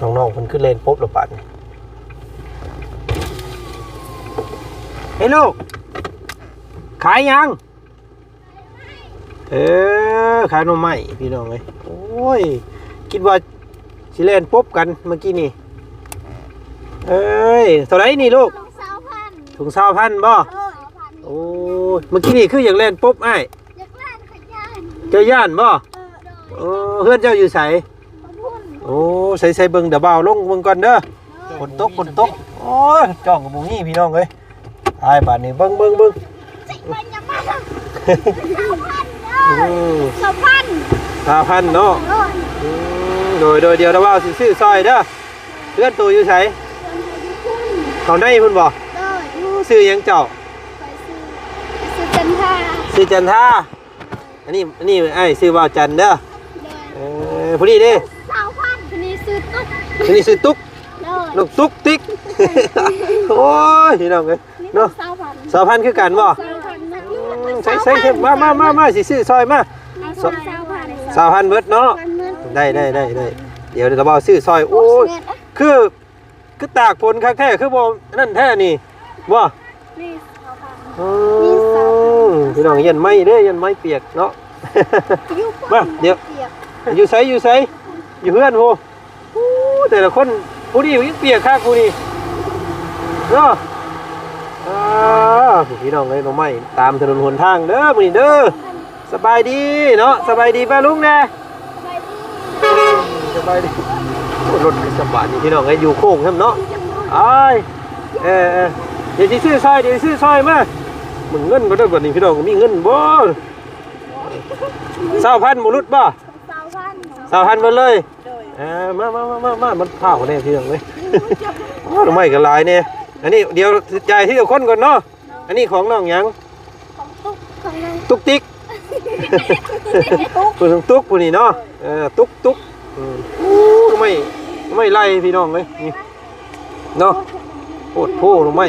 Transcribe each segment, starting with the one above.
ນ້ອງໆເພິ່ນຄືແລ່ນປົບລະບາດນີ້. ເຮີ້ຍລູກ ຂາຍຫຍັງ? ເອີ ຂາຍໜໍ່ໄມ້ພີ່ນ້ອງເອີຍ. ໂອ້ຍ ຄິດວ່າຊິແລ່ນປົບກັນເມື່ອກີ້ນີ້. ເອີຍ ເທົ່າໃດນີ້ລູກ? ຖົງຊາວພັນ. ຖົງຊາວພັນບໍ່? ໂດຍ. ໂອ້ຍ ເມື່ອກີ້ນີ້ຄືຢາກແລ່ນປົບອ້າຍ? ຢາກແລ່ນ ຂ້ອຍຢ້ານ. ເຈົ້າຢ້ານບໍ່? ເອີ ໂດຍ. ໂອ້ ເຮືອນເຈົ້າຢູ່ໃສ? ພຸ້ນ. ໂອ້ ໃສໆ ເບິ່ງ ດຽວບ່າວລົງເບິ່ງກ່ອນເດີ. ໂດຍ. ຝົນຕົກ ຝົນຕົກ. ໂອ້ຍ ຈ້ອງກໍບໍ່ມີພີ່ນ້ອງເອີຍ. ອ້າຍ ບາດນີ້ເບິ່ງ ເບິ່ງ ເບິ່ງ ເບິ່ງ ສາມພັນເດີ. ອືມ ສາມພັນ ສາມພັນເນາະ. ໂດຍ. ອືມ ໂດຍ ໂດຍ ດຽວລະບ່າວຊິຊື້ຊ່ອຍເດີ. ເຮືອນໂຕຢູ່ໃສ? ເຮືອນຢູ່ພຸ້ນ. ເຂົ້າໃນພຸ້ນບໍ່? ໂດຍ. ຊື່ຫຍັງເຈົ້າ? ຂ້ອຍຊື່ ຊື່ຈັນທາ. ຊື່ຈັນທາ. ອັນນີ້ ອັນນີ້ອ້າຍຊື່ບ່າວຈັນເດີ. ໂດຍ. ເອີ ຜູ້ນີ້ເດ້? ຊາວພັນ. ຜູ້ນີ້ຊື່ຕຸກ. ຜູ້ນີ້ຊື່ຕຸກ. ໂດຍ. ນ້ອງຕຸກຕິກ. ໂອ້ຍ ພີ່ນ້ອງເອີຍ ເນາະ. ຊາວພັນ ຊາວພັນຄືກັນບໍ່? ຊາວພັນ. ອືມ ໃສ່ ໃສ່ ມາ ມາ ມາ ມາ ຊິຊື້ຊ່ອຍມາ. ຊາວພັນ. ຊາວພັນເບິດເນາະ. ຊາວພັນເບິດ. ໄດ້ ໄດ້ ໄດ້ ໄດ້. ດຽວລະບ່າວຊື້ຊ່ອຍ. ໂອ້ຍ ໂອ້ຍ ຄື ຄືຕາກຝົນຄັກແທ້ ຄືບໍ່ນັ້ນແທ້ນີ້ ບໍ່? ນີ້ຊາວພັນ. ອືມ ນີ້ຊາວພັນ. ພີ່ນ້ອງ ຢ້ານໄມ້ເດ້ ຢ້ານໄມ້ປຽກເນາະ. ຢູ່ ມາ ດຽວ ປຽກ. ຢູ່ໃສ ຢູ່ໃສ? ຢູ່ເຮືອນພຸ້ນ. ໂອ້ ແຕ່ລະຄົນ ຜູ້ນີ້ຍັງປຽກຄັກຜູ້ນີ້ເນາະ. ອ່າ ພີ່ນ້ອງເອີຍ ໜໍ່ໄມ້ຕາມຖະໜົນຫົນທາງເດີ ມື້ນີ້ເດີ. ສະບາຍດີເນາະ ສະບາຍດີປ້າລຸງແດ່. ສະບາຍດີ ສະບາຍດີ. ໂອ້ ລົດກະສະບານີ້ພີ່ນ້ອງເອີຍ ຢູ່ໂຄ້ງຊ້ຳເນາະ. ອ້າຍ ເອີ ເອີ ດຽວຊິຊື້ຊ່ອຍ ດຽວຊິຊື້ຊ່ອຍມາ. ເບິ່ງເງິນບໍ່ໄດ້ບັດນີ້ ພີ່ນ້ອງ ມີເງິນບໍ່? ຊາວພັນບໍ່ຫຼຸດບໍ່? ຊາວພັນ ຊາວພັນເບິດເລີຍ. ໂດຍ. ເອີ ມາ ມາ ມາ ມາ ມາ ມັນພ້າວແດ່ພີ່ນ້ອງເອີຍ. ໂອ້ ໜໍ່ໄມ້ກໍຫຼາຍແດ່. ອັນນີ້ດຽວຈ່າຍທີລະຄົນກ່ອນເນາະ. ອັນນີ້ຂອງນ້ອງຫຍັງ? ຂອງຕຸກ ຂອງນ້ອງຕຸກຕິກ. ຜູ້ໜຶ່ງຕຸກ ຜູ້ນີ້ເນາະ. ເອີ ຕຸກ ຕຸກ. ອືມ ໂອ້ ໜໍ່ໄມ້ ໜໍ່ໄມ້ໄລ່ພີ່ນ້ອງເອີຍ ນີ້ເນາະ. ໂອ້ໂຫ ໜໍ່ໄມ້.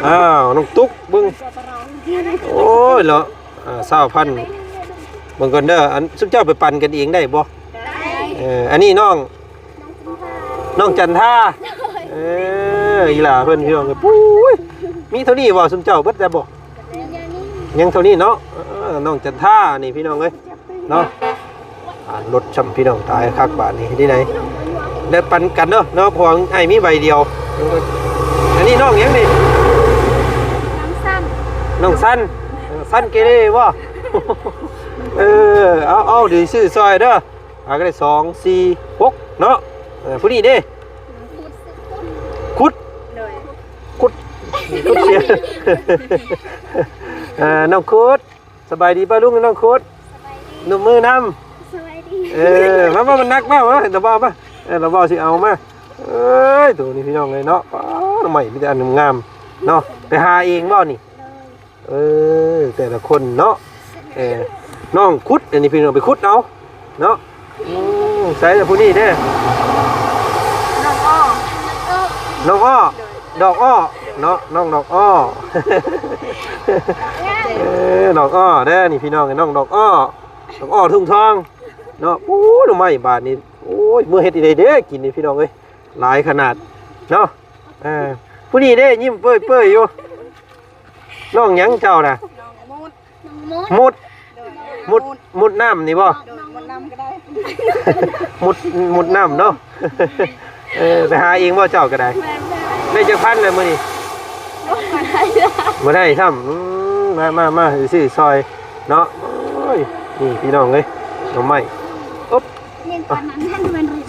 ອ້າວ ນ້ອງຕຸກ ເບິ່ງ. ໂອ້ຍ ເນາະ. ອ່າ ຊາວພັນ ເບິ່ງກ່ອນເດີ. ອັນ ຊຸມເຈົ້າໄປປັ່ນກັນເອງໄດ້ບໍ່? ໄດ້. ເອີ ອັນນີ້ນ້ອງ ນ້ອງຈັນທາ. ເອີ ອີ່ຫຼ້າເພິ່ນ ພີ່ນ້ອງເອີຍ. ປຸ້ຍ ມີເທົ່ານີ້ບໍ່? ຊຸມເຈົ້າເບິດແລ້ວບໍ່? ຍັງເທົ່ານີ້ເນາະ. ເອີ ນ້ອງຈັນທານີ້ ພີ່ນ້ອງເອີຍ ເນາະ. ອ່າ ລົດຊ້ຳ ພີ່ນ້ອງ ຕາຍຄັກບາດນີ້. ເຮັດຈັ່ງໃດ ໄດ້ປັນກັນເນາະ ເນາະ ເພາະວ່າອ້າຍມີໃບດຽວ. ອັນນີ້ນ້ອງຫຍັງນີ້? ນ້ອງສັນ ນ້ອງສັນ. ເອີ ສັນເກເລບໍ່? ເອີ ເອົາ ເອົາ ດຽວຊື້ຊ່ອຍເດີ. ອ່າ ກໍໄດ້ສອງ ສີ່ ຫົກເນາະ. ເອີ ຜູ້ນີ້ເດ້? ຄຸດ ໂດຍ ຄຸດ ຄຸດເສຍ. ເອີ ນ້ອງຄຸດ ສະບາຍດີປ້າລຸງ ນ້ອງຄຸດ. ສະບາຍດີ ໜຸ່ມມືນຳ. ສະບາຍດີ. ເອີ ມາ ມາ ມັນໜັກມາ ມາ ລະບ່າວມາ. ເອີ ລະບ່າວຊິເອົາມາ. ເອີຍ ໂຕນີ້ ພີ່ນ້ອງເອີຍເນາະ. ປ້າ ໜໍ່ໄມ້ມີແຕ່ອັນງາມໆເນາະ. ໄປຫາເອງບໍ່ນີ້? ໂດຍ. ເອີ ແຕ່ລະຄົນເນາະ. ເອີ ນ້ອງຂຸດ ອັນນີ້ພີ່ນ້ອງໄປຂຸດເອົາເນາະ. ອືມ ໃສ່ລະຜູ້ນີ້ເດ້? ນ້ອງອ້ອ ນ້ອງອ້ອ ໂດຍ ດອກອ້ອເນາະ ນ້ອງດອກອ້ອ. ເອີ ດອກອ້ອເດ້ນີ້ ພີ່ນ້ອງ ນ້ອງດອກອ້ອ ດອກອ້ອທຸງທອງເນາະ. ໂອ້ ໜໍ່ໄມ້ບາດນີ້ ໂອ້ຍ ເມື່ອເຮັດອີ່ໃດເດ້ກິນນີ້ ພີ່ນ້ອງເອີຍ ຫຼາຍຂະໜາດເນາະ. ເອີ ຜູ້ນີ້ເດ້ ຍິ້ມເປີຍໆຢູ່. ນ້ອງຫຍັງເຈົ້ານະ? ນ້ອງມຸດ ມຸດ ໂດຍ ມຸດ ມຸດນ້ຳນີ້ບໍ່? ໂດຍ ມຸດນ້ຳກໍໄດ້ ມຸດ ມຸດນ້ຳເນາະ. ເອີ ໄປຫາເອງບໍ່ເຈົ້າກໍໄດ້? ແມ່ນໆ ໄດ້ຈັກພັນແລ້ວມື້ນີ້? ບໍ່ໄດ້ຊ້ຳ. ອືມ ມາ ມາ ມາ ຊິຊື້ຊ່ອຍເນາະ. ໂອ້ຍ ນີ້ ພີ່ນ້ອງເອີຍ ໜໍ່ໄມ້ ອົບ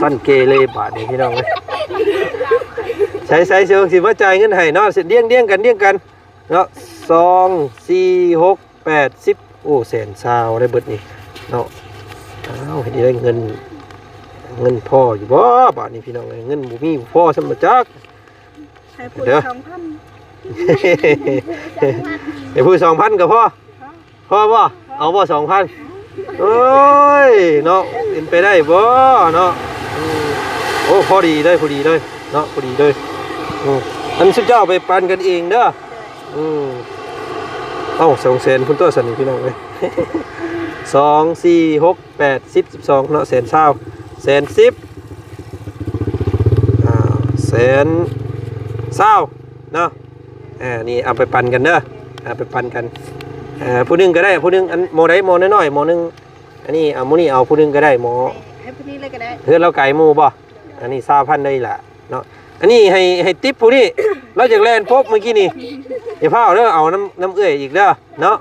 ສັນເກເລບາດນີ້ ພີ່ນ້ອງເອີຍ. ໃສ່ໆ ຊິມາຈ່າຍເງິນໃຫ້ເນາະ ລຽງໆກັນ ລຽງກັນເນາະ. ສອງ ສີ່ ຫົກ ແປດ ສິບ ໂອ້ ແສນຊາວໄດ້ເບິດນີ້ເນາະ. ອ້າວ ເຮັດໄດ້ເງິນ ເງິນພໍຢູ່ບໍ່ບາດນີ້ ພີ່ນ້ອງເອີຍ? ເງິນບໍ່ມີບໍ່ພໍຊ້ຳບໍ່ຈັກ. ໃຫ້ຜູ້ ເດີ ສອງພັນ ໃຫ້ຜູ້ສອງພັນກໍພໍ. ພໍບໍ່? ເອົາບໍ່ ສອງພັນ? ໂອ້ຍ ເນາະ ເປັນໄປໄດ້ບໍ່ເນາະ? ອືມ ໂອ້ ພໍດີເລີຍ ພໍດີເລີຍເນາະ ພໍດີເລີຍ. ອືມ ອັນຊຸມເຈົ້າໄປປັນກັນເອງເດີ. ອືມ ເອົ້າ ສອງແສນພຸ້ນຕົວະຊັ້ນນີ້ ພີ່ນ້ອງເອີຍ. ສອງ ສີ່ ຫົກ ແປດ ສິບ ສິບສອງເນາະ ແສນຊາວ ແສນສິບ. ແສນຊາວເນາະ. ອ່າ ນີ້ເອົາໄປປັນກັນເດີ ເອົາໄປປັນກັນ. ເອີ ຜູ້ໜຶ່ງກໍໄດ້ ຜູ້ໜຶ່ງ ອັນໝໍ້ໃດ ໝໍ້ນ້ອຍໆ ໝໍ້ໜຶ່ງ. ອັນນີ້ເອົາ ໝໍ້ນີ້ເອົາຜູ້ໜຶ່ງກໍໄດ້ ໝໍ້ ໃຫ້ ໃຫ້ຜູ້ນີ້ເລີຍກໍໄດ້. ເຮືອນລາວໄກໝູ່ບໍ່? ອັນນີ້ຊາວພັນເດີອີ່ຫຼ້າເນາະ. ອັນນີ້ໃຫ້ ໃຫ້ຕິບຜູ້ນີ້ ລາວຢາກແລ່ນປົບເມື່ອກີ້ນີ້. ຢ່າຟ້າວເດີ ເອົານຳ ນຳເອື້ອຍອີກເດີເນາະ.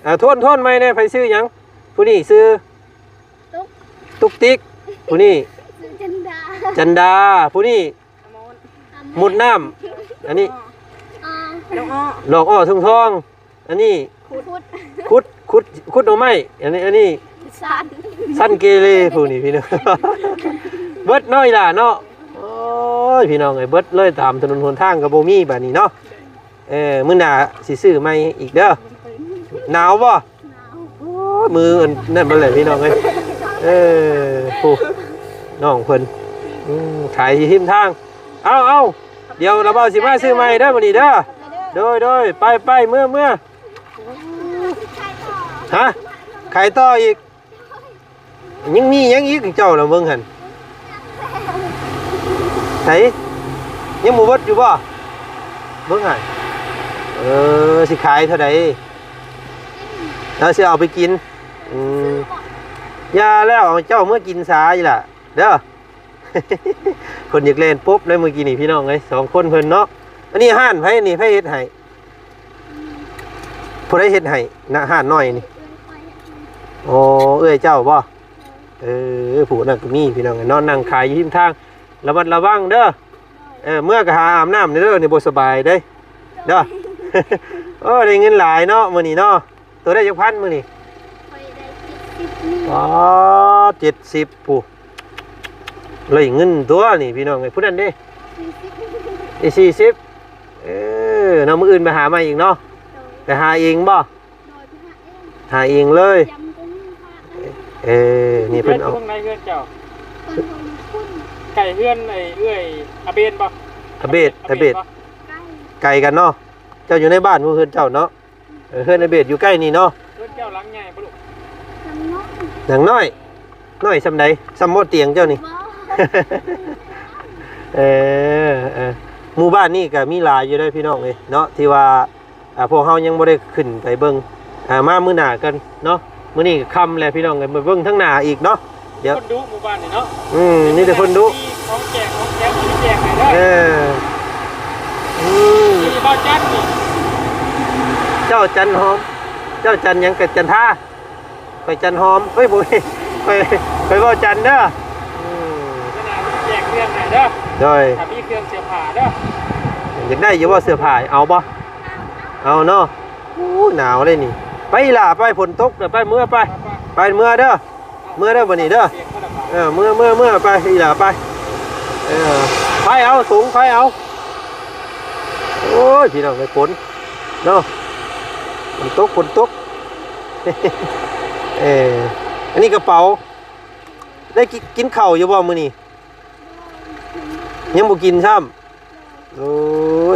ເອີ ທວນ ທວນໃໝ່ແດ່ ໃຜຊື່ຫຍັງ? ຜູ້ນີ້ຊື່ ຕຸກ ຕຸກຕິກ. ຜູ້ນີ້ ຊື່ຈັນດາ ຈັນດາ. ຜູ້ນີ້ ອາມົນ ມຸດນ້ຳ. ອັນນີ້ ອໍ ດອກອ້ອ ດອກອ້ອທອງໆ. ອັນນີ້ ຂຸດ ຂຸດ ຂຸດ ຂຸດໜໍ່ໄມ້. ອັນນີ້ ອັນນີ້ ສັນ ສັນເກເລ. ຜູ້ນີ້ພີ່ນ້ອງ ເບິດເນາະອີ່ຫຼ້າເນາະ. ໂອ້ຍ ພີ່ນ້ອງເອີຍ ເບິດເລີຍ ຕາມຖະໜົນຫົນທາງກໍບໍ່ມີບາດນີ້ເນາະ. ເອີ ມື້ໜ້າຊິຊື້ໃໝ່ອີກເດີ. ໜາວບໍ່? ໜາວ. ໂອ້ຍ ມືອັນນັ້ນເບິດເລີຍພີ່ນ້ອງເອີຍ. ເອີ ຜູ້ນ້ອງເພິ່ນ ອືມ ຂາຍຢູ່ຮິມທາງ. ເອົາ ເອົາ ດຽວລາວບ່າວຊິມາຊື້ໃໝ່ເດີມື້ນີ້ເດີ. ໂດຍ ໂດຍ ໄປ ໄປ ເມືອ ເມືອ. ຮະ ຂາຍຕໍ່ອີກ? ຍັງມີຫຍັງອີກເຈົ້າລະເບິ່ງຫັ້ນ? ໃສ ຍັງບໍ່ເບິດຢູ່ບໍ່? ເບິ່ງຫັ້ນ ເອີ ຊິຂາຍເທົ່າໃດ? ລາວຊິເອົາໄປກິນ. ອືມ ຢ່າແລ້ວ ເອົາເຈົ້າເມືອກິນຊາອີ່ຫຼ້າເດີ. ເພິ່ນຢາກແລ່ນປົບເລີຍມື້ກີ້ນີ້ພີ່ນ້ອງເອີຍ ສອງຄົນເພິ່ນເນາະ. ອັນນີ້ຮ້ານໃຜນີ້ ໃຜເຮັດໃຫ້? ຜູ້ໃດເຮັດໃຫ້ນະ ຮ້ານນ້ອຍນີ້? ອໍ ເອື້ອຍເຈົ້າບໍ່? ເອີ ຜູ້ນັ້ນກໍມີພີ່ນ້ອງເນາະ ນັ່ງຂາຍຢູ່ຮິມທາງ. ລະມັດລະວັງເດີ. ເອີ ເມືອກໍຫາອາບນ້ຳເດີ ນີ້ບໍ່ສະບາຍເດ້ເດີ. ໂອ້ ໄດ້ເງິນຫຼາຍເນາະມື້ນີ້ເນາະ. ໂຕໄດ້ຈັກພັນມື້ນີ້? ຂ້ອຍໄດ້ເຈັດສິບນີ້. ອໍ ເຈັດສິບ ຜູ້ ໄດ້ເງິນຕົວນີ້ພີ່ນ້ອງເອີຍ. ຜູ້ນັ້ນເດ້? ສີ່ສິບ ໄດ້ສີ່ສິບ. ເອີ ເນາະ ມື້ອື່ນໄປຫາໃໝ່ອີກເນາະ. ໂດຍ ໄປຫາເອງບໍ່? ໂດຍ ໄປຫາເອງ ຫາເອງເລີຍ. ເອີ ນີ້ເພິ່ນເອົາ ເຮືອນຢູ່ທາງໃດເຮືອນເຈົ້າ? ເພິ່ນຢູ່ພຸ້ນ ໃກ້ເຮືອນໄອ້ເອື້ອຍອາເບນບໍ່? ອາເບດ ອາເບດ ອາເບດບໍ່? ໃກ້ ໃກ້ກັນເນາະ. ເຈົ້າຢູ່ໃນບ້ານ ເຮືອນເຈົ້າເນາະ. ເອີ ເຮືອນອາເບດຢູ່ໃກ້ນີ້ເນາະ. ເຮືອນເຈົ້າຫຼັງໃຫຍ່ບໍ່ລູກ? ຫຼັງນ້ອຍ ຫຼັງນ້ອຍ. ນ້ອຍສ່ຳໃດ? ສ່ຳໝໍ້ຕຽງເຈົ້ານີ້. ບໍ່ ເອີ ເອີ ໝູ່ບ້ານນີ້ກໍມີຫຼາຍຢູ່ເດ້ພີ່ນ້ອງເອີຍເນາະ ທີ່ວ່າ ອ່າ ພວກເຮົາຍັງບໍ່ໄດ້ຂຶ້ນໄປເບິ່ງ. ອ່າ ມາມື້ໜ້າກັນເນາະ. ມື້ນີ້ກໍຄ່ຳແລ້ວພີ່ນ້ອງເອີຍ ໄປເບິ່ງທາງໜ້າອີກເນາະ. ດຽວ ຄົນດຸໝູ່ບ້ານນີ້ເນາະ. ອືມ ມີແຕ່ຄົນດຸ. ຂອງແຈກ ຂອງແຈກ ມີແຈກໃຫ້ເດີ. ເອີ ອືມ ມີບ່າວຈັນນີ້. ເຈົ້າຈັນຫອມ ເຈົ້າຈັນຫຍັງ? ກັບຈັນທາ. ຂ້ອຍຈັນຫອມ ເອີຍ ບໍ່ແມ່ນ ຂ້ອຍ ຂ້ອຍເວົ້າຈັນເດີ. ອືມ ຂະໜາດແຈກເຄື່ອງໃຫ້ເດີ. ໂດຍ ຖ້າມີເຄື່ອງເສື້ອຜ້າເດີ. ຢາກໄດ້ຢູ່ບໍ່ເສື້ອຜ້າ? ເອົາບໍ່? ເອົາເນາະ. ໂອ້ ໜາວເດ້ນີ້. ໄປອີ່ຫຼ້າ ໄປ ຝົນຕົກເດີ. ໄປ ເມືອໄປ ໄປ ເມືອເດີ. ເມືອເດີບັດນີ້ເດີ. ເອີ ເມືອ ເມືອ ເມືອໄປ ອີ່ຫຼ້າໄປ. ເອີ ໄປເອົາ ສູງໄປເອົາ. ໂອ້ຍ ພີ່ນ້ອງເອີຍ ຝົນເນາະ ຝົນຕົກ ຝົນຕົກ. ເອີ ອັນນີ້ກະເປົາ. ໄດ້ກິນ ກິນເຂົ້າຢູ່ບໍ່ມື້ນີ້? ຍັງບໍ່ກິນຊ້ຳ. ໂອ້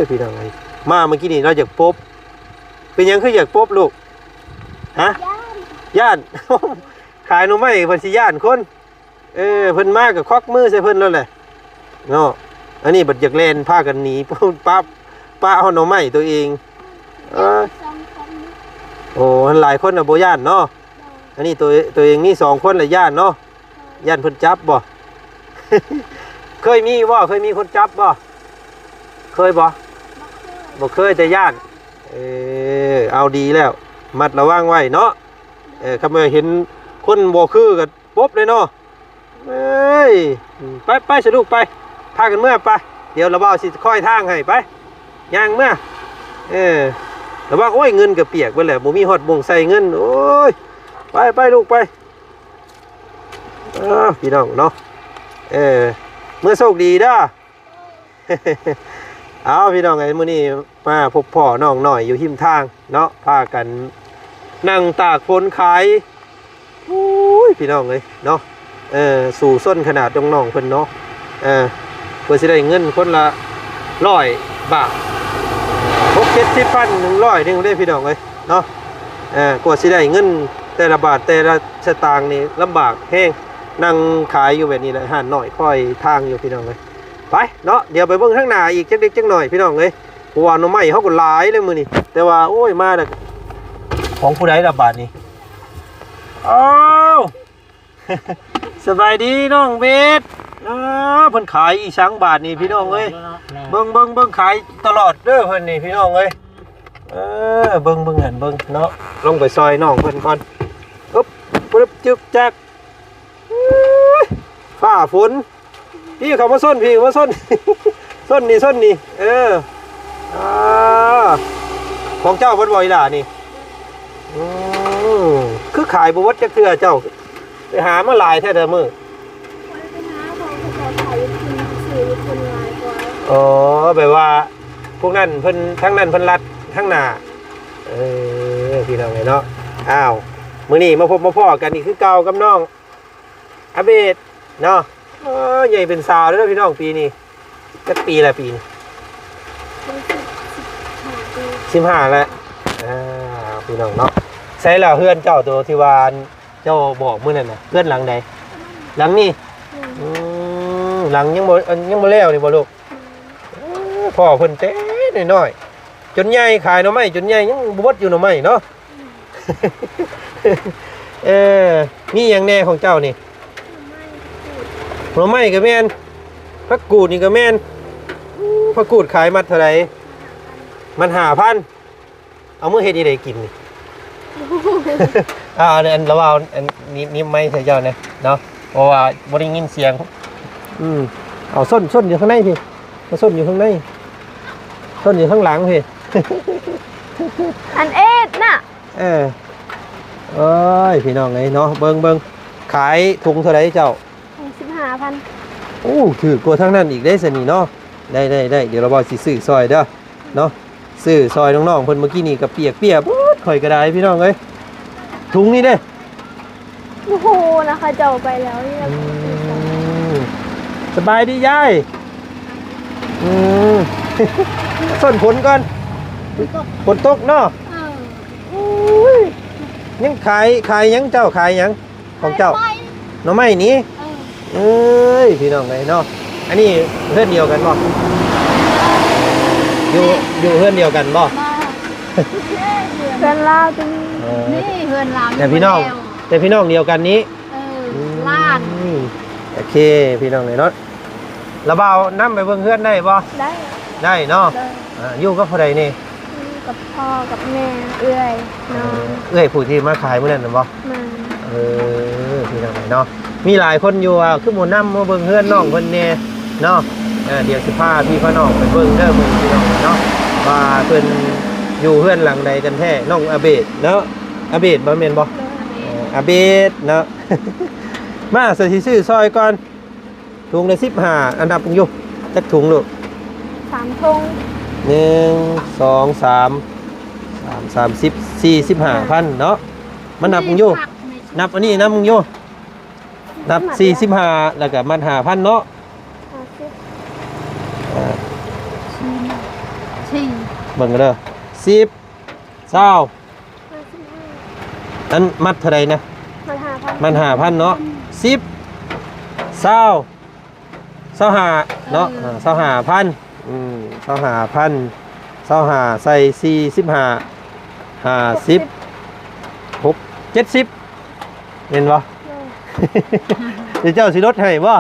ຍ ພີ່ນ້ອງເອີຍ ມາມື້ກີ້ນີ້ລາວຢາກປົບ. ເປັນຫຍັງຄືຢາກປົບລູກ? ຮະ? ຢ້ານ ຢ້ານ. ຂາຍໜໍ່ໄມ້ເພິ່ນຊິຢ້ານຄົນ. ເອີ ເພິ່ນມາກໍຄວັກມືໃສ່ເພິ່ນໂລດແຫຼະເນາະ. ອັນນີ້ບັດຢາກແລ່ນພາກັນໜີ ປະ ປະເອົາໜໍ່ໄມ້ຕົວເອງ. ເອີ ສອງຄົນ. ໂອ້ ມັນຫຼາຍຄົນນະບໍ່ຢ້ານເນາະ. ໂດຍ ອັນນີ້ຕົວ ຕົວເອງມີສອງຄົນລະຢ້ານເນາະ. ໂດຍ ຢ້ານເພິ່ນຈັບບໍ່? ເຄີຍມີບໍ່? ເຄີຍມີຄົນຈັບບໍ່? ເຄີຍບໍ່? ບໍ່ເຄີຍ ແຕ່ຢ້ານ. ເອີ ເອົາ ດີແລ້ວ ມັດລະວັງໄວ້ເນາະ. ເອີ ຄັນວ່າເຫັນຄົນບໍ່ຄືກໍ ປົບເລີຍເນາະ. ເອີຍ ໄປ ໄປຊະລູກ ໄປ ພາກັນເມືອໄປ. ດຽວລະບ່າວຊິຄອຍທາງໃຫ້ ໄປ ຍ່າງເມືອ. ເອີ ລະວັງ ໂອ້ຍ ເງິນກະປຽກເບິດແລ້ວ ບໍ່ມີຮອດບ່ອນໃສ່ເງິນ. ໂອ້ຍ ໄປ ໄປລູກ ໄປ. ເອີ ພີ່ນ້ອງເນາະ ເອີ ເມືອໂຊກດີເດີ. ເອົາ ພີ່ນ້ອງເອີຍ ມື້ນີ້ມາພົບພໍ້ນ້ອງນ້ອຍຢູ່ຮິມທາງເນາະ ພາກັນນັ່ງຕາກຝົນຂາຍ. ໂອ້ຍ ພີ່ນ້ອງເອີຍເນາະ ເອີ ສູ້ຊົນຂະໜາດນ້ອງໆເພິ່ນເນາະ. ເອີ ເພື່ອຊິໄດ້ເງິນຄົນລະຮ້ອຍບາດ ຫົກເຈັດສິບພັນ ໜຶ່ງຮ້ອຍໜຶ່ງເດ້ ພີ່ນ້ອງເອີຍເນາະ. ເອີ ກວ່າຊິໄດ້ເງິນແຕ່ລະບາດແຕ່ລະສະຕາງນີ້ລຳບາກແຮງ. ນັ່ງຂາຍຢູ່ແບບນີ້ແຫຼະ ຮ້ານນ້ອຍຄອຍທາງຢູ່ ພີ່ນ້ອງເອີຍ. ໄປເນາະ ດຽວໄປເບິ່ງທາງໜ້າອີກຈັກເລັກຈັກໜ້ອຍພີ່ນ້ອງເອີຍ ເພາະວ່າໜໍ່ໄມ້ເຮົາກໍຫຼາຍແລ້ວມື້ນີ້ ແຕ່ວ່າໂອ້ຍ ມາແລ້ວ ຂອງຜູ້ໃດລະບາດນີ້? ອ້າວ ສະບາຍດີນ້ອງເບດ ອ້າວ ເພິ່ນຂາຍອີ່ສັງບາດນີ້ພີ່ນ້ອງເອີຍ ເບິ່ງໆໆ ຂາຍຕະຫຼອດເດີເພິ່ນນີ້ພີ່ນ້ອງເອີຍ ເອີ ເບິ່ງໆ ຫັ້ນເບິ່ງເນາະ ລົງໄປຊ່ອຍນ້ອງເພິ່ນກ່ອນ ອຶບ ປຶບ ຈຶກ ຈັກ ຟ້າຝົນ ພີ່ເຂົ້າມາຊົນ ພີ່ມາຊົນ ຊົນນີ້ ຊົນນີ້ ເອີ ອ່າ ຂອງເຈົ້າເບິດບໍ່ອີ່ຫຼ້ານີ້? ອືມ ຄືຂາຍບໍ່ເບິດຈັກເທື່ອເຈົ້າ ໄປຫາມາຫຼາຍແທ້ແຕ່ມື້? ບໍ່ໄດ້ໄປຫາ ເຂົາເຈົ້າຂາຍຢູ່ພຸ້ນ ຊື້ຢູ່ພຸ້ນຫຼາຍກວ່າ ອໍ ແບບວ່າພວກນັ້ນເພິ່ນ ທາງນັ້ນເພິ່ນລັດທາງໜ້າ ເອີ ພີ່ນ້ອງເອີຍເນາະ ອ້າວ ມື້ນີ້ມາພົບມາພໍ້ກັນອີກຄືເກົ່າກັບນ້ອງ ອາເບດເນາະ ເອີ ໃຫຍ່ເປັນສາວແລ້ວເນາະພີ່ນ້ອງ ປີນີ້ ຈັກປີລະປີນີ້? ສິບຫ້າປີ ສິບຫ້າແລ້ວ ອ່າ ພີ່ນ້ອງເນາະ ໃສລະເຮືອນເຈົ້າໂຕທີ່ວ່າເຈົ້າບອກມື້ນັ້ນນະ ເຮືອນຫຼັງໃດ? ຫຼັງນີ້ ອືມ ອືມ ຫຼັງຍັງບໍ່ ຍັງບໍ່ແລ້ວນີ້ບໍ່ລູກ? ເອີ ພໍ່ເພິ່ນແຕ່ນ້ອຍໆ ຈົນໃຫຍ່ ຂາຍໜໍ່ໄມ້ຈົນໃຫຍ່ ຍັງບໍ່ເບິດຢູ່ໜໍ່ໄມ້ເນາະ ເອີ ມີຫຍັງແດ່ຂອງເຈົ້ານີ້? ໜໍ່ໄມ້ກໍແມ່ນ ຜັກກູດນີ້ກໍແມ່ນ ຜັກກູດຂາຍມັດເທົ່າໃດ? ມັດຫ້າພັນ ເອົາມື້ເຮັດອີ່ໃດກິນນີ້? ອ່າ ອັນ ອັນລະວ່າ ອັນໜີບ ໜີບໄມໃສ່ເຈົ້າແດ່ເນາະ ເພາະວ່າບໍ່ໄດ້ຍິນສຽງ ອືມ ເອົາ ສົ້ນ ສົ້ນຢູ່ຂ້າງໃນພີ້ ມາສົ້ນຢູ່ຂ້າງໃນ ສົ້ນຢູ່ຂ້າງຫຼັງພີ້ ອັນເອດນະ ເອີ ໂອ້ຍ ພີ່ນ້ອງເອີຍເນາະ ເບິ່ງ ເບິ່ງ ຂາຍຖົງເທົ່າໃດເຈົ້າ? ສິບຫ້າພັນ ໂອ້ ຖືກກວ່າທາງນັ້ນອີກເດ້ຊັ້ນນີ້ເນາະ ໄດ້ ໄດ້ ໄດ້ ດຽວລະບ່າວຊິຊື້ຊ່ອຍເດີເນາະ ຊື້ຊ່ອຍນ້ອງໆເພິ່ນ ມື້ກີ້ນີ້ກໍປຽກເປຍເບິດ ຂ້ອຍກໍໄດ້ພີ່ນ້ອງເອີຍ ຖົງນີ້ເດ້ ບໍ່ຮູ້ນະ ເຂົາເຈົ້າໄປແລ້ວນີ້ ອືມ ສະບາຍດີຍາຍ ອືມ ສົ້ນຝົນກ່ອນ ຝົນຕົກເນາະ ເອີ ໂອ້ຍ ຍັງຂາຍ ຂາຍຫຍັງ ເຈົ້າຂາຍຫຍັງ? ຂອງເຈົ້າ ຂາຍໜໍ່ໄມ້ນີ້ ເອີ ເອີຍ ພີ່ນ້ອງເອີຍເນາະ ອັນນີ້ເຮືອນດຽວກັນບໍ່? ຢູ່ ຢູ່ເຮືອນດຽວກັນບໍ່? ບໍ່ ເຮືອນລາວ ເອີ ນີ້ເຮືອນລາວ ແຕ່ພີ່ນ້ອງ ແຕ່ພີ່ນ້ອງດຽວກັນນີ້ ເອີ ອືມ ຫຼານ ໂອເຄ ພີ່ນ້ອງເອີຍເນາະ ລະບ່າວນຳໄປເບິ່ງເຮືອນໄດ້ບໍ່? ໄດ້ ໄດ້ເນາະ ເອີ ຢູ່ກັບຜູ້ໃດນີ້? ຢູ່ກັບພໍ່ກັບແມ່ ເອື້ອຍ ນ້ອງ ເອີ ເອື້ອຍຜູ້ທີ່ມາຂາຍມື້ນັ້ນນະບໍ່? ແມ່ນ ເອີ ພີ່ນ້ອງເອີຍເນາະ ມີຫຼາຍຄົນຢູ່ວ່າຄືບໍ່ນຳມາເບິ່ງເຮືອນນ້ອງເພິ່ນແດ່ເນາະ ເອີ ດຽວຊິພາພີ່ພານ້ອງໄປເບິ່ງເດີ ເບິ່ງພີ່ນ້ອງເນາະ ວ່າເພິ່ນຢູ່ເຮືອນຫຼັງໃດກັນແທ້ ນ້ອງອາເບດເນາະ ອາເບດບໍ່ ແມ່ນບໍ່? ເອີ ອາເບດເນາະ ມາ ຊິຊື້ຊ່ອຍກ່ອນ ຖົງລະສິບຫ້າ ອັນນັບເບິ່ງຢູ່ ຈັກຖົງລູກ? ສາມຖົງ ໜຶ່ງ ສອງ ສາມ ສາມ ສາມສິບ ສີ່ສິບຫ້າພັນເນາະ ມານັບເບິ່ງຢູ່ ນັບອັນນີ້ນຳເບິ່ງຢູ່ ນັບສີ່ສິບຫ້າ ແລ້ວກໍມັດຫ້າພັນເນາະ ຫ້າສິບ ເອີ ສີ່ ເບິ່ງເດີ ສິບ ຊາວ ຫ້າສິບຫ້າ ອັນມັດເທົ່າໃດນະ? ມັດຫ້າພັນ ມັດຫ້າພັນເນາະ ສິບ ຊາວ ຊາວຫ້າເນາະ ເອີ ເອີ ຊາວຫ້າພັນ ອືມ ຊາວຫ້າພັນ ຊາວຫ້າໃສ່ສີ່ສິບຫ້າ ຫ້າສິບ ຫົກ ເຈັດສິບ ແມ່ນບໍ່? ເອີ ເຈົ້າຊິລົດໃຫ້ບໍ່?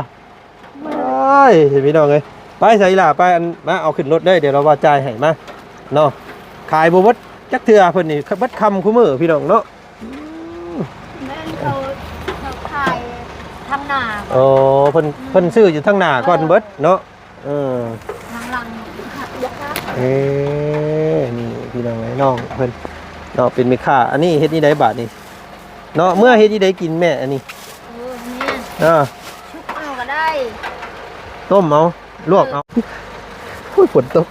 ໂອ້ຍ ພີ່ນ້ອງເອີຍ ໄປໃສລະ ໄປ ອັນ ມາເອົາຂຶ້ນລົດເດີ ດຽວລາວວ່າຈ່າຍໃຫ້ ມາເນາະ ຂາຍບໍ່ເບິດຈັກເທື່ອ ເພິ່ນນີ້ເບິດຄ່ຳຄູ່ມື້ ພີ່ນ້ອງເນາະ ອືມ ແມ່ນເຂົາ ເຂົາຂາຍທາງໜ້າ ອໍ ເພິ່ນ ອືມ ເພິ່ນຊື້ຢູ່ທາງໜ້າກ່ອນ ເອີ ເບິດເນາະ ເອີ ທາງຫຼັງ ເອີ ນີ້ພີ່ນ້ອງເອີຍ ນ້ອງເພິ່ນເນາະ ເປັນແມ່ຄ້າ ອັນນີ້ເຮັດແນວໃດບາດນີ້? ເນາະ ເມື່ອເຮັດຈັ່ງໃດກິນແມ່ອັນນີ້? ເອີ ແມ່ນ ເອີ ຊຸບເອົາກໍໄດ້ ຕົ້ມເອົາ ລວກເອົາ ໂອ້ຍ ຝົນຕົກ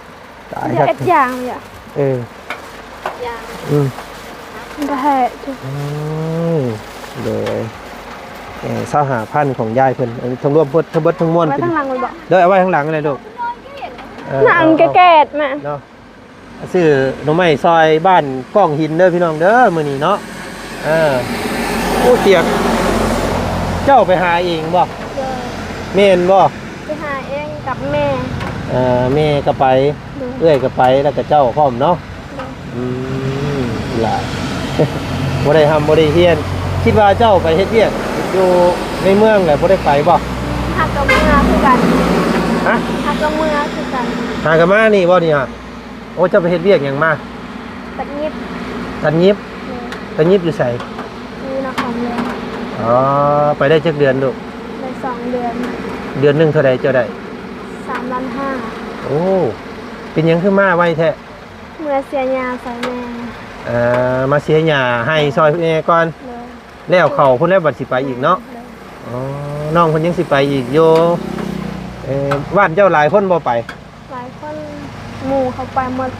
ຕາຍ ຢາກເຮັດຢາງ ເອີ ຢາງ ອືມ ມັນກໍແຮະ ອືມ ໂດຍ ເອີ ຊາວຫ້າພັນຂອງຍາຍເພິ່ນ ອັນນີ້ທັງລວມເບິດ ທັງເບິດທັງມວນ ເອົາໄວ້ທາງຫຼັງເລີຍບໍ? ໂດຍ ເອົາໄວ້ທາງຫຼັງເລີຍລູກ ເອີ ເອົາ ແມ່ ຊື້ໜໍ່ໄມ້ຊອຍບ້ານກ້ອງຫີນເດີພີ່ນ້ອງເດີ ມື້ນີ້ເນາະ ເອີ ໂອ້ ປຽກ ເຈົ້າໄປຫາເອງບໍ? ໂດຍ ແມ່ນບໍ? ໄປຫາເອງ ກັບແມ່. ເອີ ແມ່ກໍໄປ ໂດຍ ເອື້ອຍກໍໄປ ແລ້ວກໍເຈົ້າພ້ອມເນາະ. ໂດຍ ອືມ ຫຼ້າ ບໍ່ໄດ້ຮ່ຳບໍ່ໄດ້ຮຽນ. ຄິດວ່າເຈົ້າໄປເຮັດວຽກຢູ່ໃນເມືອງແລ້ວບໍ່ໄດ້ໄປບໍ່? ຫາກໍເມືອຄືກັນ. ຮະ? ຫາກໍເມືອຄືກັນ. ຫາກໍມານີ້ບໍ່ນີ້ຫະ? ໂອ້ ເຈົ້າໄປເຮັດວຽກຫຍັງມາ? ຕັດຫຍິບ. ຕັດຫຍິບ? ແມ່ນ. ຕັດຫຍິບຢູ່ໃສ? ຢູ່ນະຄອນຫຼວງ. ອໍ ໄປໄດ້ຈັກເດືອນລູກ? ໄດ້ສອງເດືອນ. ເດືອນໜຶ່ງເທົ່າໃດເຈົ້າໄດ້? ສາມລ້ານຫ້າ. ໂອ້ ເປັນຫຍັງຄືມາໄວແທ້? ເມືອເສຍຫຍ້າຊ່ອຍແມ່. ເອີ ມາເສຍຫຍ້າໃຫ້ຊ່ອຍແມ່ກ່ອນ. ໂດຍ. ແລ້ວເຂົ້າພຸ້ນແລ້ວບັດຊິໄປອີກເນາະ. ໂດຍ. ອໍ ນ້ອງເພິ່ນຍັງຊິໄປອີກຢູ່. ເອີ ບ້ານເຈົ້າຫຼາຍຄົນບໍ່ໄປ? ຫຼາຍຄົນ ໝູ່ເຂົາໄປໝົດ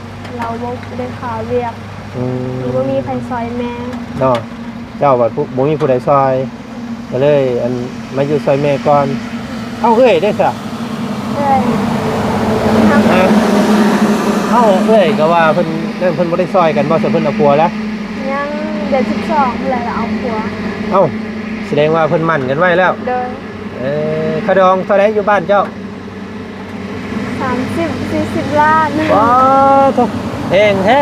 ລາວບໍ່ໄດ້ຄ່າວຽກ. ອືມ ບໍ່ມີໃຜຊ່ອຍແມ່ເນາະ. ເຈົ້າບັດບໍ່ມີຜູ້ໃດຊ່ອຍ ກໍເລີຍ ອັນ ມາຢູ່ຊ່ອຍແມ່ກ່ອນ. ເອົ້າ ເອື້ອຍເດ້ຊະ? ເອື້ອຍ ຮະ? ເອົ້າ ເອື້ອຍກໍວ່າເພິ່ນ ເພິ່ນບໍ່ໄດ້ຊ່ອຍກັນບໍ່? ຊະ ເພິ່ນເອົາຜົວແລ້ວ? ຍັງ ເດືອນສິບສອງພຸ້ນແຫຼະ ລາວເອົາຜົວ. ເອົ້າ ສະແດງວ່າເພິ່ນໝັ້ນກັນໄວ້ແລ້ວ. ໂດຍ. ເອີ ຄ່າດອງເທົ່າໃດຢູ່ບ້ານເຈົ້າ? ສາມສິບ ສີ່ສິບລ້ານ. ວ້າ ໂທ້ ແພງແທ້.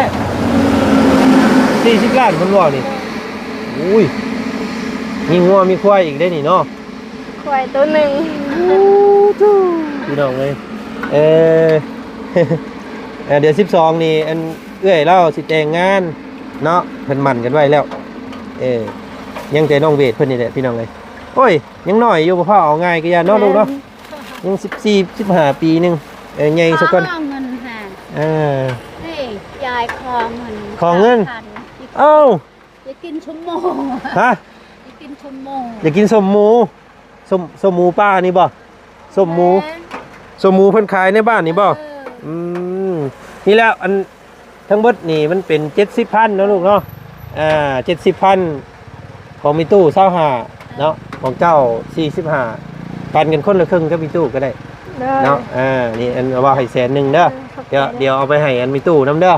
ສີ່ສິບລ້ານເພິ່ນເວົ້ານີ້. ໂດຍ. ໂອ້ຍ ມີງົວມີຄວາຍອີກເດ້ນີ້ເນາະ. ຄວາຍໂຕໜຶ່ງ. ໂອ້ ໂທ້ ພີ່ນ້ອງເອີຍ. ເອີ ເອີ ເດືອນສິບສອງນີ້ ອັນ ເອື້ອຍລາວຊິແຕ່ງງານເນາະ ເພິ່ນໝັ້ນກັນໄວ້ແລ້ວ. ເອີ ຍັງແຕ່ນ້ອງເວດເພິ່ນນີ້ແຫຼະ ພີ່ນ້ອງເອີຍ. ໂອ້ຍ ຍັງນ້ອຍຢູ່ ບໍ່ພາເອົາງ່າຍກະຢ່າເນາະ ແມ່ນ ລູກເນາະ. ຍັງສິບສີ່ ສິບຫ້າປີໜຶ່ງ. ເອີ ໃຫຍ່ສາກ່ອນ. ຂໍເງິນຫາ ເອີ ເອີ ຍາຍຂໍເງິນ. ຂໍເງິນ? ເອົ້າ ຢາກກິນສົ້ມໝູ. ຮະ? ຢາກກິນສົ້ມໝູ. ຢາກກິນສົ້ມໝູ? ສົ້ມ ສົ້ມໝູປ່ານີ້ບໍ່? ສົ້ມໝູ ແມ່ນ ສົ້ມໝູເພິ່ນຂາຍໃນບ້ານນີ້ບໍ່? ເອີ ອືມ ນີ້ແຫຼະ ອັນ ທັງເບິດນີ້ມັນເປັນເຈັດສິບພັນເນາະລູກເນາະ. ອ່າ ເຈັດສິບພັນ ຂອງມີຕູ້ຊາວຫ້າເນາະ ຂອງເຈົ້າສີ່ສິບຫ້າ ປັນກັນຄົນລະເຄິ່ງກັບມີຕູ້ກໍໄດ້. ໂດຍ. ເນາະ ອ່າ ນີ້ ອັນ ເວົ້າໃຫ້ແສນໜຶ່ງເດີ. ເອີ ຂອບໃຈ. ດຽວ ດຽວເອົາໄປໃຫ້ອັນມີຕູ້ນຳເດີ. ອ່າ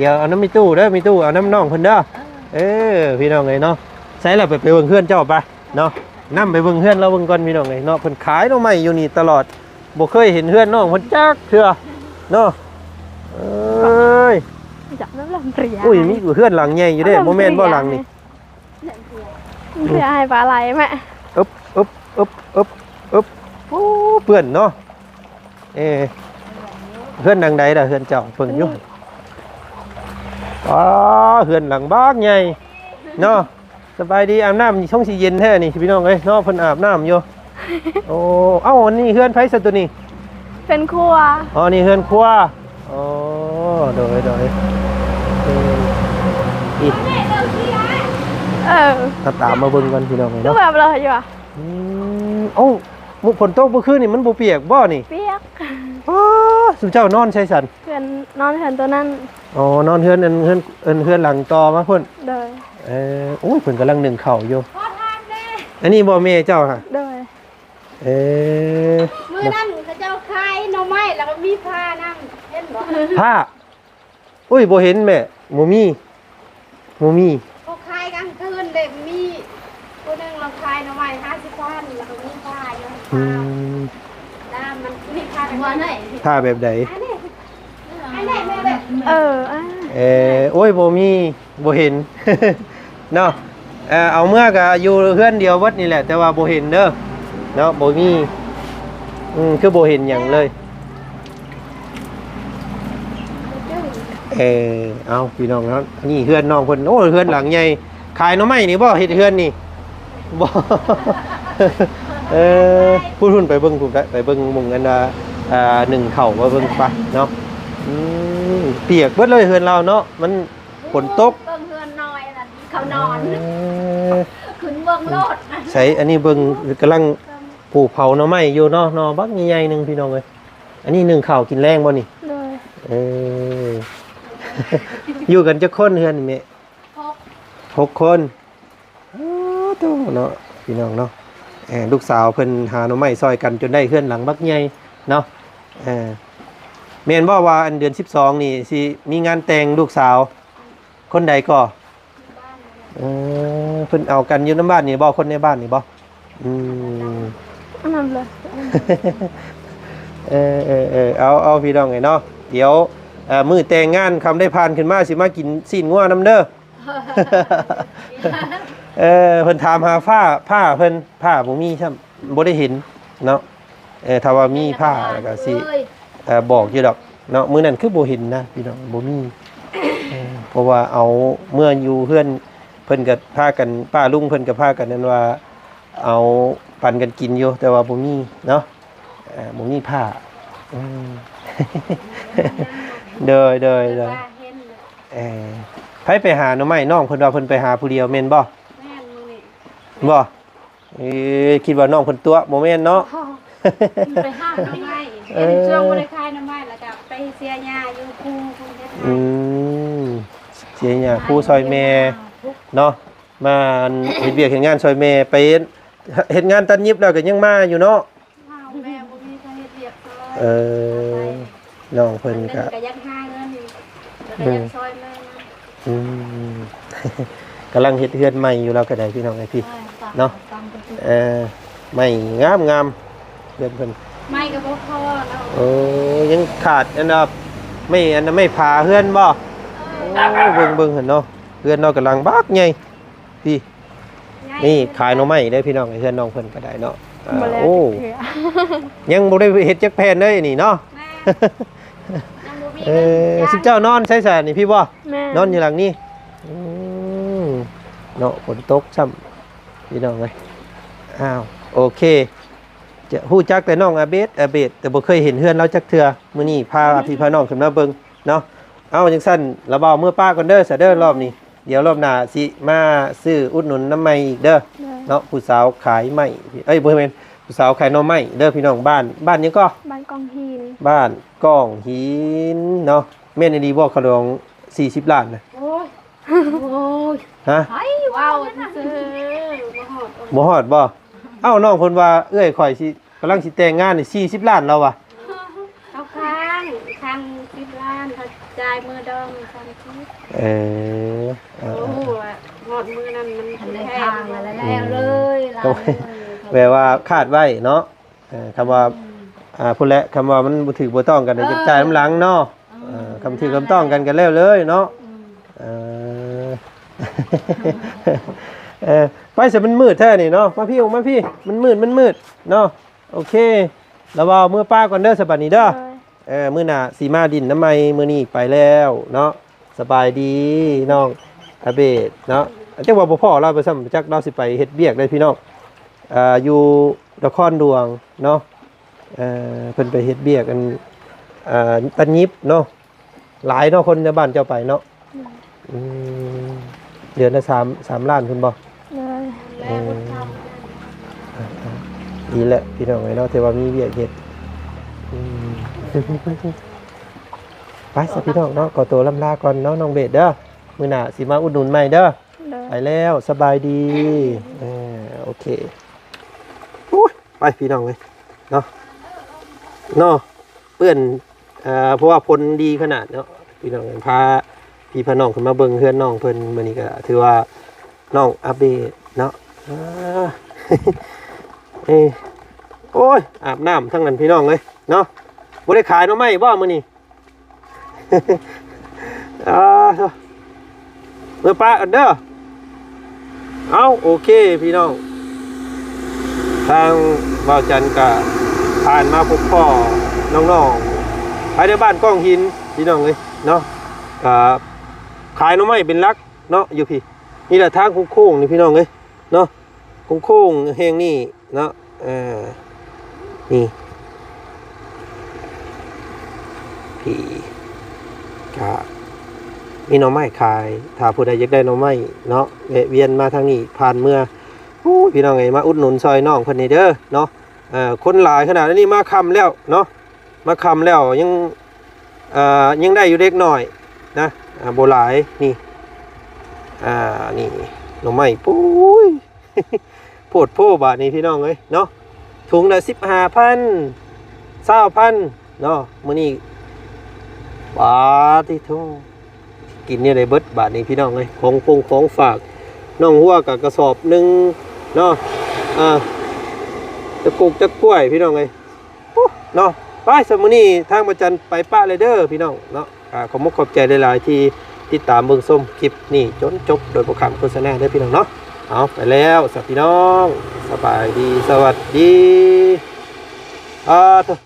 ດຽວເອົານຳມີຕູ້ເດີ ມີຕູ້ເອົານຳນ້ອງເພິ່ນເດີ. ເອີ ເອີ ພີ່ນ້ອງເອີຍເນາະ. ໃສລະ ໄປ ໄປເບິ່ງເຮືອນເຈົ້າໄປເນາະ. ນຳໄປເບິ່ງເຮືອນລາວເບິ່ງກ່ອນ ພີ່ນ້ອງເອີຍເນາະ. ເພິ່ນຂາຍໜໍ່ໄມ້ຢູ່ນີ້ຕະຫຼອດ ບໍ່ເຄີຍເຫັນເຮືອນນ້ອງເພິ່ນຈັກເທື່ອເນາະ. ເອີຍ ຈັກແລ້ວລຳເປຍ. ອຸ້ຍ ມີເຮືອນຫຼັງໃຫຍ່ຢູ່ເດ້. ບໍ່ແມ່ນບໍ່ຫຼັງນີ້? ເພື່ອໃຫ້ປາໄຫຼແມ່. ອຶບ ອຶບ ອຶບ ອຶບ ອຶບ. ໂອ້ ເປື້ອນເນາະ. ເອີ ເຮືອນຫຼັງໃດລະເຮືອນເຈົ້າ? ເບິ່ງຢູ່. ອໍ ເຮືອນຫຼັງບັກໃຫຍ່ເນາະ. ສະບາຍດີ. ອາບນ້ຳຊົງຊິເຢັນແທ້ນີ້ພີ່ນ້ອງເອີຍເນາະ. ເພິ່ນອາບນ້ຳຢູ່. ໂອ້ ເອົ້າ ອັນນີ້ເຮືອນໃຜຊະໂຕນີ້? ເຮືອນຄົວ. ອໍ ນີ້ເຮືອນຄົວ. ອໍ ໂດຍ ໂດຍ. ເອີ ອີ ເອີ ເອົາຕາມມາເບິ່ງກ່ອນພີ່ນ້ອງເອີຍເນາະ. ຄືແບບເລີຍຢູ່ອະ. ອືມ ເອົ້າ ຝົນຕົກມື້ຄືນນີ້ມັນບໍ່ປຽກບໍ່ນີ້? ປຽກ. ອໍ ຊຸມເຈົ້ານອນໃສຊັ້ນ? ເຮືອນ ນອນເຮືອນໂຕນັ້ນ. ອໍ ນອນເຮືອນ ອັນ ເຮືອນ ເຮືອນຫຼັງຕໍ່ມາພຸ້ນ. ໂດຍ. ເອີ ໂອ້ຍ ເພິ່ນກຳລັງໜຶ້ງເຂົ້າຢູ່. ຂໍຖາມແດ່ ອັນນີ້ບໍ່ແມ່ເຈົ້າຫະ? ໂດຍ. ເອີ ມື້ນັ້ນເຂົາເຈົ້າຂາຍໜໍ່ໄມ້ ແລ້ວກໍມີຜ້ານຳ ເຫັນບໍ່? ຜ້າ? ໂອ້ຍ ບໍ່ເຫັນແມ່ ບໍ່ມີ ບໍ່ມີ. ເຂົາຂາຍກາງຄືນເດ້ ມີຜູ້ໜຶ່ງລາວຂາຍໜໍ່ໄມ້ຫ້າສິບພັນ ແລ້ວກໍມີຜ້າຢູ່. ອືມ ຜ້າມັນມີຜ້າແບບ ຜ້າແບບໃດ? ອັນນີ້ ອັນນີ້ແມ່ແບບ ເອີ ອ່າ ເອີ ໂອ້ຍ ບໍ່ມີ ບໍ່ເຫັນເນາະ. ເອີ ເອົາເມືອກະຢູ່ເຮືອນດຽວເບິດນີ້ແຫຼະ ແຕ່ວ່າບໍ່ເຫັນເດີເນາະ ບໍ່ມີ. ອືມ ຄືບໍ່ເຫັນຫຍັງເລີຍ. ເອີ ເອົາ ພີ່ນ້ອງເນາະ ນີ້ເຮືອນນ້ອງເພິ່ນ. ໂອ້ ເຮືອນຫຼັງໃຫຍ່. ຂາຍໜໍ່ໄມ້ນີ້ບໍ່? ເຮັດເຮືອນນີ້ບໍ່? ເອີ ພຸ້ນໆ ໄປເບິ່ງພຸ້ນ ໄປເບິ່ງໝ່ອງອັນວ່າ ອ່າ ໜຶ້ງເຂົ້າ ໄປເບິ່ງໄປເນາະ. ອືມ ປຽກເບິດເລີຍເຮືອນລາວເນາະ ມັນ ຝົນຕົກ. ເບິ່ງເຮືອນນ້ອຍນັ້ນ ເຂົານອນ. ເອີ ຂຶ້ນເບິ່ງໂລດ. ໃສ ອັນນີ້ເບິ່ງ ກຳລັງປູເຜົາໜໍ່ໄມ້ຢູ່ເນາະ ໜໍ່ບັກໃຫຍ່ໆໜຶ່ງ ພີ່ນ້ອງເອີຍ. ອັນນີ້ໜຶ້ງເຂົ້າກິນແລງບໍ່ນີ້? ໂດຍ. ເອີ ຢູ່ກັນຈັກຄົນເຮືອນນີ້ແມ່? ຫົກ ຫົກຄົນ. ໂອ້ ໂຕເນາະ ພີ່ນ້ອງເນາະ. ເອີ ລູກສາວເພິ່ນຫາໜໍ່ໄມ້ຊ່ອຍກັນຈົນໄດ້ເຮືອນຫຼັງບັກໃຫຍ່ເນາະ. ເອີ ແມ່ນບໍ່ວ່າອັນເດືອນສິບສອງນີ້ຊິມີງານແຕ່ງລູກສາວຄົນໃດກໍ? ເອີ ເພິ່ນເອົາກັນຢູ່ນຳບ້ານນີ້ບໍ່? ຄົນໃນບ້ານນີ້ບໍ່? ອືມ ອັນນັ້ນເລີຍ. ເອີໆໆ ເອົາໆ ພີ່ນ້ອງເອີຍເນາະ ດຽວ ເອີ ມື້ແຕ່ງງານຄຳໄດ້ຜ່ານຂຶ້ນມາ ຊິມາກິນຊີ້ນງົວນຳເດີ. ເອີ ເພິ່ນຖາມຫາຜ້າ ຜ້າເພິ່ນ ຜ້າບໍ່ມີຊ້ຳ ບໍ່ໄດ້ເຫັນເນາະ. ເອີ ຖ້າວ່າມີຜ້າແລ້ວກໍຊິ ເອີ ບອກຢູ່ດອກເນາະ. ມື້ນັ້ນຄືບໍ່ເຫັນນະພີ່ນ້ອງ ບໍ່ມີ. ເອີ ເພາະວ່າເອົາເມືອຢູ່ເຮືອນ ເພິ່ນກໍພາກັນ ປ້າລຸງເພິ່ນກໍພາກັນນັ້ນວ່າ ເອົາປັນກັນກິນຢູ່ ແຕ່ວ່າບໍ່ມີເນາະ. ເອີ ບໍ່ມີຜ້າ. ອືມ ໂດຍໆໆ ເອີ ໃຜໄປຫາໜໍ່ໄມ້? ນ້ອງເພິ່ນວ່າເພິ່ນໄປຫາຜູ້ດຽວແມ່ນບໍ່? ແມ່ນ ມື້ນີ້ ບໍ່? ເອີ ຄິດວ່ານ້ອງເພິ່ນຕົວະ ບໍ່ແມ່ນເນາະ. ໄປຫາໜໍ່ໄມ້ ເອີ ເຫັນຊ່ວງບໍ່ໄດ້ຂາຍໜໍ່ໄມ້ ແລ້ວກໍໄປເສຍຫຍ້າຢູ່ພູພຸ້ນເຮັດໄຮ່. ອືມ ເສຍຫຍ້າພູຊ່ອຍແມ່ເນາະ. ມາອັນເຮັດວຽກເຮັດງານຊ່ອຍແມ່ ໄປເຮັດ ເຮັດງານຕັດຫຍິບແລ້ວກໍຍັງມາຢູ່ເນາະ. ແມ່ບໍ່ມີໃຜເຮັດວຽກຊ່ອຍ. ເອີ ນ້ອງເພິ່ນກໍ ກໍຢາກຫາເງິນ ແລ້ວກໍຢາກ ອືມ ຊ່ອຍແມ່ນຳ. ອືມ ກຳລັງເຮັດເຮືອນໃໝ່ຢູ່ ລາວກໍໄດ້ ພີ່ນ້ອງເອີຍ ພີ່ ເນາະ. ເອີ ໃໝ່ງາມໆ ເຮືອນເພິ່ນ ໃໝ່ກໍບໍ່ພໍເນາະ. ໂອ້ ຍັງຂາດອັນນ່າ ໄມ້ ອັນນ່າ ໄມ້ຝາເຮືອນບໍ່? ໂອ້ ເບິ່ງໆ ຫັ້ນເນາະ ເຮືອນເນາະ ກຳລັງບັກໃຫຍ່ ພີ່. ນີ້ຂາຍໜໍ່ໄມ້ເດີພີ່ນ້ອງ ເຮືອນນ້ອງເພິ່ນກໍໄດ້ເນາະ. ເອີ ບໍ່ແລ້ວ ໂອ້ ຈັກເທື່ອ ຍັງບໍ່ໄດ້ເຮັດຈັກແຜ່ນເລີຍນີ້ເນາະ. ແມ່ນ ຍັງບໍ່ມີ ເອີ ເງິນ ຊຸມເຈົ້ານອນໃສຊະນີ້ ພີ່ບໍ່? ແມ່ນ ນອນຢູ່ຫຼັງນີ້. ອືມ ເນາະ ຝົນຕົກຊ້ຳ ພີ່ນ້ອງເອີຍ. ອ້າວ ໂອເຄ ຈະຮູ້ຈັກແຕ່ນ້ອງອາເບດ ອາເບດ ແຕ່ບໍ່ເຄີຍເຫັນເຮືອນລາວຈັກເທື່ອ. ມື້ນີ້ພາພີ່ພານ້ອງຂຶ້ນມາເບິ່ງເນາະ. ເອົາ ຈັ່ງຊັ້ນ ລະບ່າວເມືອປ້າກ່ອນເດີ ສະເດີ ລອບນີ້. ດຽວລອບໜ້າຊິມາຊື້ອຸດໜູນນຳໃໝ່ອີກເດີ ໂດຍ ເນາະ. ຜູ້ສາວຂາຍໄມ້ ເອີຍ ບໍ່ແມ່ນ ຜູ້ສາວຂາຍໜໍ່ໄມ້ເດີພີ່ນ້ອງ. ບ້ານ ບ້ານຫຍັງກໍ? ບ້ານກອງຫີນ ບ້ານກອງຫີນເນາະ. ແມ່ນອີ່ຫຼີບໍ່ ຄ່າດອງສີ່ສິບລ້ານນະ? ໂອ້ຍ ໂອ້ຍ ຮະ? ໃຜເວົ້າຊື່ໆ ບໍ່ຮອດ ບໍ່ຮອດບໍ່? ເອົ້າ ນ້ອງເພິ່ນວ່າເອື້ອຍຂ້ອຍຊິ ກຳລັງຊິແຕ່ງງານນີ້ ສີ່ສິບລ້ານລາວວ່າ. ເຂົາຄ້າງ ຄ້າງສິບລ້ານ ເຂົາຈ່າຍມື້ດອງສາມສິບ. ເອີ ເອີ ໂອ້ ຮອດມື້ນັ້ນມັນ ມັນແພງ ແລ້ວເລີຍ ອືມ ຫຼາຍເລີຍ ແບບວ່າຄາດໄວ້ເນາະ. ເອີ ຄຳວ່າ ອືມ ອ່າ ພຸ້ນແຫຼະ ຄຳວ່າມັນບໍ່ຖືກບໍ່ຕ້ອງກັນ ເອີ ຈະຈ່າຍນຳຫຼັງເນາະ. ອືມ ເອີ ຄຳຖືກຄຳຕ້ອງກັນ ກໍແລ້ວເລີຍເນາະ. ອືມ ເອີ ເອີ ໄປຊະ ມັນມືດແທ້ນີ້ເນາະ. ມາພີ້ ອອກມາພີ້ ມັນມືດ ມັນມືດເນາະ. ໂອເຄ ລະບ່າວເມືອປ້າກ່ອນເດີ ສະບາຍດີເດີ. ໂດຍ ເອີ ມື້ໜ້າຊິມາດິນນຳໃໝ່. ມື້ນີ້ໄປແລ້ວເນາະ. ສະບາຍດີນ້ອງອາເບດເນາະ. ຈັກວ່າບໍ່ພໍ້ລາວໄປຊ້ຳ ຈັກລາວຊິໄປເຮັດວຽກໄດ໋ພີ່ນ້ອງ. ເອີ ຢູ່ນະຄອນຫຼວງເນາະ. ເອີ ເພິ່ນໄປເຮັດວຽກອັນ ເອີ ຕັດຫຍິບເນາະ. ຫຼາຍເນາະ ຄົນໃນບ້ານເຈົ້າໄປເນາະ. ອືມ ອືມ ເດືອນລະສາມ ສາມລ້ານພຸ້ນບໍ່? ໂດຍ ເອີ ເອີ ເອີ ດີແຫຼະພີ່ນ້ອງເອີຍເນາະ ຖືວ່າມີວຽກເຮັດ. ອືມ ໄປຊະພີ່ນ້ອງເນາະ ຂໍຕົວລ່ຳລາກ່ອນເນາະ ນ້ອງເບດເດີ. ມື້ໜ້າຊິມາອຸດໜູນໃໝ່ເດີ. ໂດຍ ໄປແລ້ວ ສະບາຍດີ. ເອີ ໂອເຄ. ອຸ້ຍ ໄປພີ່ນ້ອງເອີຍເນາະ ເນາະ ເປື້ອນ ເອີ ເພາະວ່າຝົນດີຂະໜາດເນາະ ພີ່ນ້ອງເອີຍ. ພາພີ່ພານ້ອງຂຶ້ນມາເບິ່ງເຮືອນນ້ອງເພິ່ນ ມື້ນີ້ກໍຖືວ່ານ້ອງອາເບດເນາະ. ເອີ ເອີ ໂອ້ຍ ອາບນ້ຳທັງນັ້ນພີ່ນ້ອງເອີຍເນາະ. ບໍ່ໄດ້ຂາຍໜໍ່ໄມ້ບໍ່ມື້ນີ້? ອ່າ ເມືອປ້າກັນເດີ. ເອົ້າ ໂອເຄພີ່ນ້ອງ ທາງບ່າວຈັນກະຜ່ານມາພົບພໍ້ນ້ອງໆ ພາຍໃນບ້ານກ້ອງຫີນພີ່ນ້ອງເອີຍເນາະ. ກະຂາຍໜໍ່ໄມ້ເປັນຫຼັກເນາະ ຢູ່ພີ້. ນີ້ແຫຼະທາງໂຄ້ງໆນີ້ພີ່ນ້ອງເອີຍເນາະ. ໂຄ້ງໆແຫ່ງນີ້ເນາະ. ເອີ ນີ້ ພີ້ກະມີໜໍ່ໄມ້ຂາຍ. ຖ້າຜູ້ໃດຢາກໄດ້ໜໍ່ໄມ້ເນາະ ແວະວຽນມາທາງນີ້ ຜ່ານເມືອ. ໂອ້ຍ ພີ່ນ້ອງເອີຍ ມາອຸດໜູນຊ່ອຍນ້ອງເພິ່ນນີ້ເດີເນາະ. ເອີ ຄົນຫຼາຍຂະໜາດນີ້ ມາຄ່ຳແລ້ວເນາະ. ມາຄ່ຳແລ້ວຍັງ ເອີ ຍັງໄດ້ຢູ່ເລັກນ້ອຍນະ ອ່າ ບໍ່ຫຼາຍ. ນີ້ ອ່າ ນີ້ໜໍ່ໄມ້ ປຸ້ຍ ໂພດໂພບາດນີ້ພີ່ນ້ອງເອີຍເນາະ. ຖົງລະສິບຫ້າພັນ ຊາວພັນເນາະ. ມື້ນີ້ ປາຕິໂທ ກິນແນວໃດເບິດບາດນີ້ພີ່ນ້ອງເອີຍ. ຂອງຟົງຂອງຝາກ ນ້ອງຫົວກະກະສອບໜຶ່ງເນາະ. ອ່າ ຈັກກົກຈັກກ້ວຍພີ່ນ້ອງເອີຍ. ໂອ້ ເນາະ ໄປ ສຳລັບມື້ນີ້ທາງບໍ່ຈັນໄປປະເລີຍເດີພີ່ນ້ອງເນາະ. ກະຂອບມຸກຂອບໃຈຫຼາຍໆທີ່ຕິດຕາມເບິ່ງຊົມຄລິບນີ້ຈົນຈົບໂດຍບໍ່ຂ້າມໂຄສະນາເດີພີ່ນ້ອງເນາະ. ເອົາ ໄປແລ້ວສະພີ່ນ້ອງ ສະບາຍດີ ສະຫວັດດີ. ອາ